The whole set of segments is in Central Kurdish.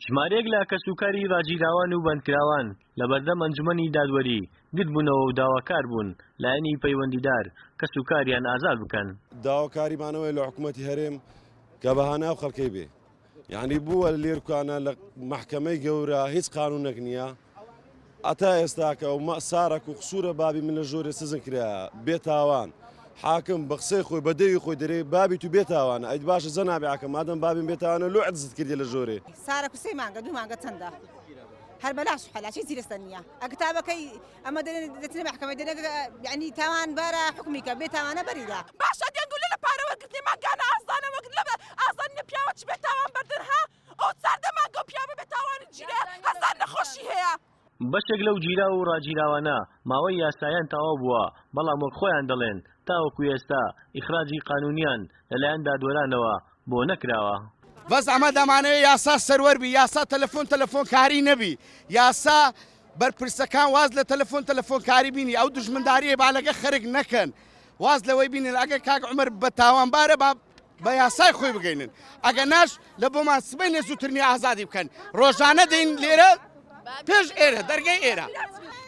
ژمارەیەک لە کەسوکاری ڕاگیراوان و بەندکراوان لەبەردەم ئەنجومەنی دادوەری گردبوونەوە و داواکار بوون لایەنی پەیوەندیدار کەسوکاریان ئازاد بکەن. داواکاریمانەوەیە لە حکومەتی هەرێم کە بە هاناو خەڵکەی بێ یانی بووە لێرکانە لە مەحکەمەی گەورە هیچ قانونێک نییە ئەتا ئێستاکە و مەسارەک و قسوورە بابی من لە ژۆرێ سزن کرا بێتاوان حاکم بە قسەی خۆی بە دەوی خۆی دەرێ بابی تو بێتاوانە ئەی باشە جەنابی حاکم مادەم بابیم بێتاوانە لۆ عەجزت کردی لە ژۆرێ. سارە کوسەی مانگە دوو مانگە چەندە هەر بەلاش حەلا چی زیرەستە نییە ئە کتابەکەی ئەمە دەرێ دەچنە مەحکەمەی دەرێ یعنی تاوان بارە حکومی کە بێ تاوانە بەریدا. باشە دێن گولە لە پارە وەرگرتنی مانگانە ئازانە وەک لە ئازان نیە پیاوە چ بێ تاوان بەردن ها ئەو چاردە مانگە و پیاوە بێ تاوانی گیرە هەزار نەخۆشی هەیە. بەشێک لەو گیراو و ڕاگیراوانە ماوەی یاسایان تەواو بووە، بەڵام وەک خۆیان دەڵێن تاوەکو ئێستا ئیخراجی قانونیان لەلایەن دادوەرانەوە بۆ نەکراوە. بەس ئەمە دەمانەوێ یاسا سەروەر بی، یاسا تەلەفۆن تەلەفۆنکاری نەبی، یاسا بەرپرسەکان واز لە تەلەفۆن تەلەفۆنکاری بینی، ئەو دوژمنداریە با لەگە خەرک نەکەن، واز لەوەی بینن ئەگەر کاک عومەر بە تاوانبارە با بە یاسای خۆی بگەینن ئەگە ناش لە بۆمان سبەینێ زووتر نیە ئازادی بکەن ڕۆژانە دێین لێرە پێش ئێرە دەرگەی ئێرە.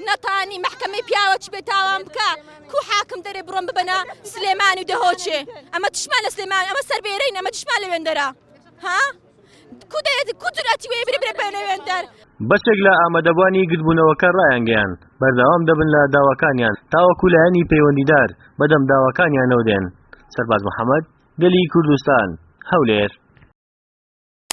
نەتانی مەحکەمەی پیاوە چ بێ تاوان بکا کو حاکم دەرێ بڕۆن ببەنە سلێمانی و دهۆکێ ئەمە چشمان لە سلێمانی ئەمە سەر بێرەین ئەمە چشمان لەوێندەرە ها کو دەیەت کو جورئەتی وێ بری برێ بەنە وێندەر. بەشێک لە ئامادەبووانی گردبوونەوەکە ڕایانگەیاند، بەردەوام دەبن لە داواکانیان تاوەکو لایەنی پەیوەندیدار بەدەم داواکانیانەوە دێن. سەرباز محەمەد، گەلی کوردستان، هەولێر.